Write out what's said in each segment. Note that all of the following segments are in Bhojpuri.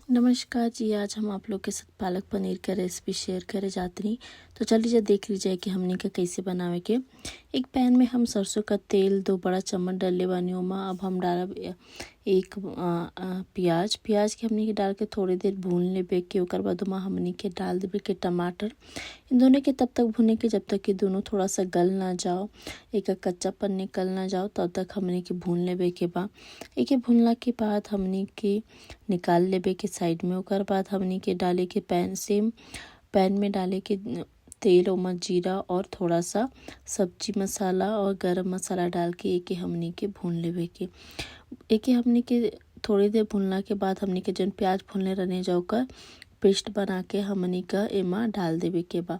नमस्कार जी। आज हम आप लोग के साथ पालक पनीर का रेसिपी शेयर करे जातनी। तो चलिए देख लीजिए कि हमने का कैसे बनावे के। एक पैन में हम सरसों का तेल 2 बड़ा चम्मच डलले बानी ओमा। अब हम डालब एक प्याज। प्याज के हमनी के डाल के थोड़ी देर भून लेबे के। ओकर बाद ओमा हमनी के डाल देबे के टमाटर। इन दोनों के तब तक भुने के जब तक कि दोनों थोड़ा सा गल ना जाओ, एक कच्चापन निकल ना जाओ, तब तक हमनी के भून लेबे के बा। एके भुनला के बाद हमनी के निकाल लेबे के साइड में। ओकर बाद हमनी के डाले के पैन, सेम पैन में डाले के तेल, ओमा जीरा और थोड़ा सा सब्जी मसाला और गरम मसाला डाल के एके हमनी के भून लेबे के। एके हमनी के थोड़ी देर भुनला के बाद हमनी के जौन प्याज भुनले रहने जा, ओकर पेस्ट बना के हमनी का एमा डाल देवे के बा।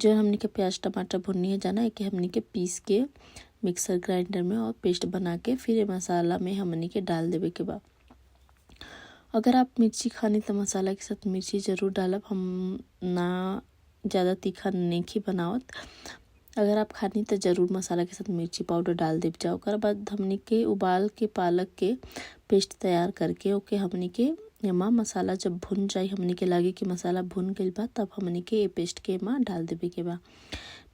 जो हमनी के प्याज टमाटर भुननी है जाना, एके हमनी के पीस के मिक्सर ग्राइंडर में और पेस्ट बना के फिर मसाला में हमनी के डाल देवे के बा। अगर आप मिर्ची खानी तो मसाला के साथ मिर्ची ज़रूर डालब। हम ना ज़्यादा तीखा नहीं बनावत। अगर आप खानी तो ज़रूर मसाला के साथ मिर्ची पाउडर डाल देव जाओ। ओकर बाद हमनी के उबाल के पालक के पेस्ट तैयार करके ओके हमनी के एमा मसाला जब भुन जाई, हमनी के लागे कि मसाला भुन गइल बा, तब हमनी के ए पेस्ट के एमा डाल देवे के बा।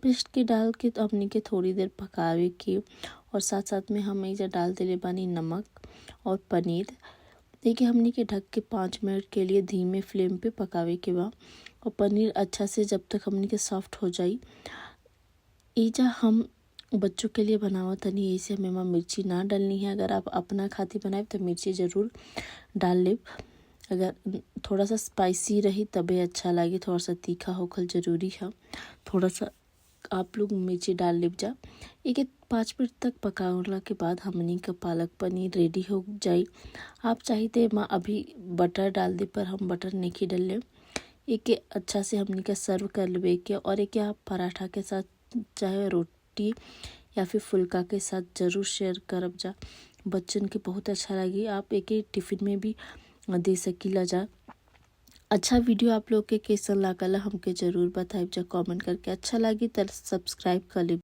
पेस्ट के डाल के तो हमनी के थोड़ी देर पकावे के और साथ साथ में हम एइजा डाल देले बानी नमक और पनीर। देखिए, हमनी के ढक के 5 मिनट के लिए धीमे फ्लेम पे पकावे के बा और पनीर अच्छा से जब तक हमनी के सॉफ्ट हो जाई। एइजा हम बच्चों के लिए बनावत तनी, ऐसे हम एमा मिर्ची ना डलनी है। अगर आप अपना खातिर बनाएब तो मिर्ची ज़रूर डाल लेब। अगर थोड़ा सा स्पाइसी रही तबे अच्छा लागी, थोड़ा सा तीखा होखल ज़रूरी है। थोड़ा सा आप लोग मिर्ची डाल लेब जा। एके 5 मिनट तक पकावला के बाद हमनी का पालक पनीर रेडी हो जाई। आप चाही त एमा अभी बटर डाल दे, पर हम बटर नहीं डलले। एके अच्छा से हमनी का सर्व कर लेबे के और एके आप पराठा के साथ, चाहे रोटी या फिर फुल्का के साथ ज़रूर शेयर करब जा। बच्चन के बहुत अच्छा लगी। आप एके टिफिन में भी दे सकीला जा। अच्छा, वीडियो आप लोग के कैसन लागल, हमके ज़रूर बताइब जा कमेंट करके। अच्छा लगी तो सब्सक्राइब कर लेब।